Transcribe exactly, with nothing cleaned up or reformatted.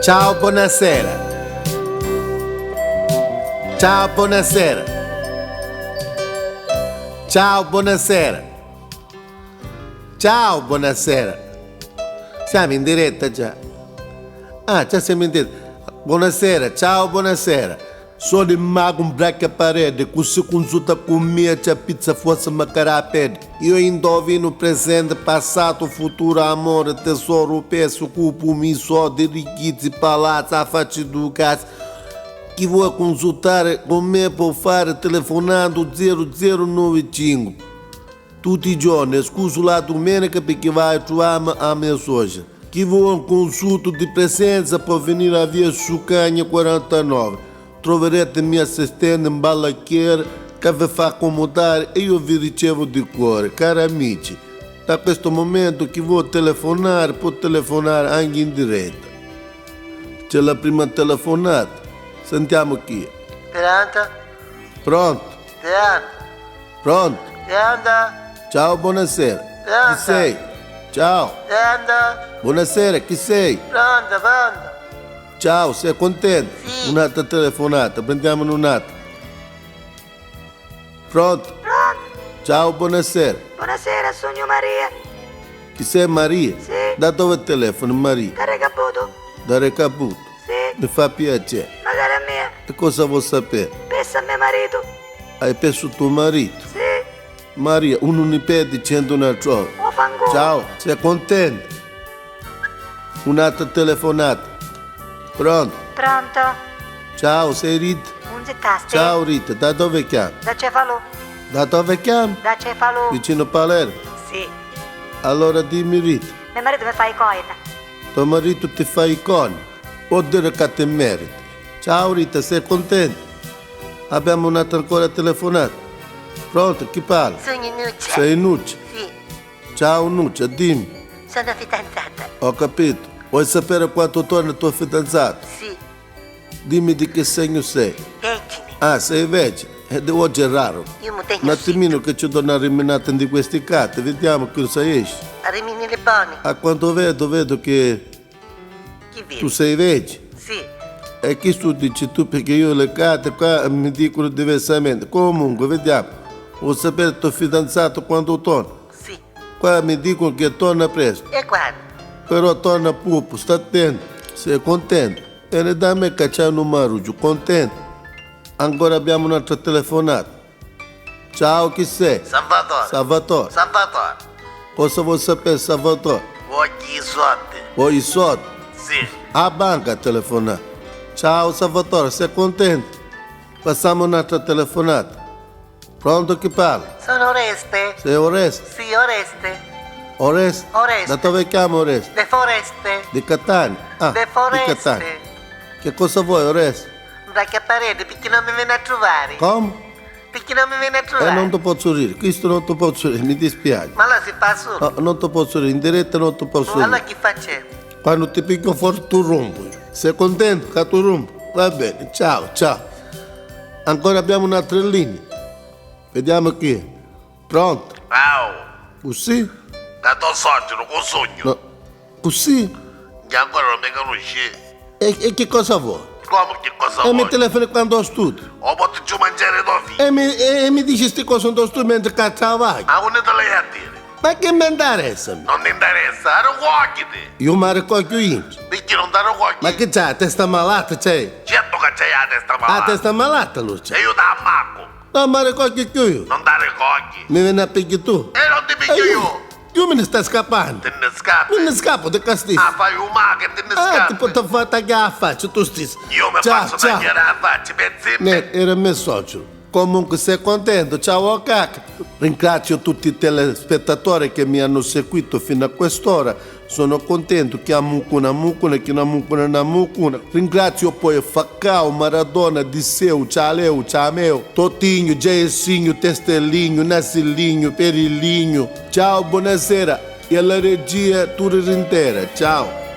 Ciao, bonasera. Ciao, bonasera. Ciao, bonasera. Ciao, bonasera. Siamo in diretta già. Ah, già siamo in diretta. Bonasera, ciao, bonasera. Soni magu, mbracchia pareddi, cu si cunsuta cu mia ci appizza forza macari a peddi. Io indovinu presenti, passatu, futuru, amori, tesoru, persu, cupu, mi soddi, ricchizzi, palazzi, a facci du cazzi. Chi vuoi cunsultari cu me può fari telefonandu zeru zeru novi cincu. Tutti i giorni, escusu la dumenica picchì vai a truvami a me socia. Chi vuoi un consultu di presenza può venire a via Sucagna quarantanove. Troverete mia assistente in ballacchiera che vi fa accomodare e io vi ricevo di cuore, cari amici. Da questo momento chi vuol telefonare può telefonare anche in diretta. C'è la prima telefonata. Sentiamo chi è. Pronto? Pronto? Pronto? Pronto? Pronto? Ciao, buonasera. Pronto? Chi sei? Ciao. Pronto? Buonasera, chi sei? Pronto, pronto? Ciao, sei contento? Sì. Un'altra telefonata, prendiamone un'altra. Pronto? Pronto? Ciao, buonasera. Buonasera, sognu Maria. Chi sei, Maria? Sì. Da dove telefoni, Maria? Da Recaputu. Da Recaputu. Sì. Mi fa piacere. Macari a mia. E cosa vuoi sapere? Persu a me maritu. Hai perso tuo marito? Sì. Maria, unu ni perdi, centu ni trova. O fanculo. Ciao, sei contenta? Un'altra telefonata. Pronto? Pronto? Ciao, sei Rita? Unzi stasti? Ciao Rita, da dove chiami? Da Cefalù. Da dove chiami? Da Cefalù. Vicino Palermo? Sì. Allora dimmi Rita. Me maritu mi fa i corna. Tuo marito ti fa i corna? Vuol dire che ti meriti. Ciao Rita, sei contenta? Abbiamo un'altra ancora telefonata. Pronto, chi parla? Sognu Nuccia. Sei Nuccia? Sì. Ciao Nuccia, dimmi. Sono fidanzata. Ho capito. Vuoi sapere quanto torna il tuo fidanzato? Sì. Dimmi di che segno sei. Vergine. Ah, sei vergine. Ed oggi è raro. Io mi tengo. Un attimino che ci do una riminata di questi carte, vediamo cosa esce. Rimini le buone. A quanto vedo, vedo che Chi vedi? Tu sei vergine? Sì. E chi stu dici tu? Perché io le carte qua mi dicono diversamente. Comunque, vediamo. Vuoi sapere il tuo fidanzato quando torna? Sì. Qua mi dicono che torna presto. E quando? Però torna pupu, sta attento. Sei contento? E ne dammi cacciare un maruggio, contento? Ancora abbiamo un'altra telefonata. Ciao, chi sei? Salvatore. Salvatore. Salvatore. Cosa vuoi sapere, Salvatore? Voglio i soldi. Vuoi i soldi? Sì. A banca a telefonare. Ciao, Salvatore, sei contento? Facciamo un'altra telefonata. Pronto, chi parla? Sono Oreste. Sei Oreste? Sì, Oreste. Oreste? Oreste. Da dove chiami Oreste? De Foreste. Di Catania? Ah, de Foreste. Di Catania. Che cosa vuoi, Oreste? Vacchia parete, perché non mi viene a trovare? Come? Perché non mi viene a trovare? Eh, non ti posso dire, questo non ti posso dire, mi dispiace. Ma là si fa solo. No, non ti posso dire, in diretta non ti posso dire. Allora chi facciamo? Quando ti piglio forte tu rompo. Sei contento che tu rompo? Va bene, ciao, ciao. Ancora abbiamo un'altra linea. Vediamo chi è. Pronto? Ciao. Così? Da to soggiru, cu sugnu? No. Così? Che ancora non mi conosci? E, e che cosa vuoi? Come che cosa vuoi? E mi telefoni quando ho studio. O posso mangiare tua figlia? E mi, e, e mi dici sti cose in sto studio mentre che travaglio. Ma non te l'hai a dire? Ma che mi interessa? Non ti interessa, arrocchiti! Io mi arrocchio io. Perché non ti arrocchi? Ma che c'hai, la testa malata c'hai? Certo che c'hai la testa malata. La testa malata, lui c'hai. E io ti ammacco. No, mi arrocchio io. Non ti arrocchi? Mi vieni a pigghi tu. E non ti pigghi io. Io mi ne sta scappando. Ti ne scappi? Mi ne scappo, ti castisco. Ah, fai un ma che ti ne scappi. Ah, ti porto a fare tagliare la faccia, tu stesso. Io mi faccio tagliare la faccia, pensi? Era me socio. Comunque sei contento, ciao cacca. Ringrazio tutti i telespettatori che mi hanno seguito fino a quest'ora. Sono contento, chi ammucuna ammucuna, chi non ammucuna non ammucuna. Ringrazio poi Faccao, Maradona, Disseu, Cialeu, Ciameu, Totinho, Jairzinho, Testellinho, Nassillinho, Perillinho. Ciao, buonasera e alla regia Turi Rintera. Ciao.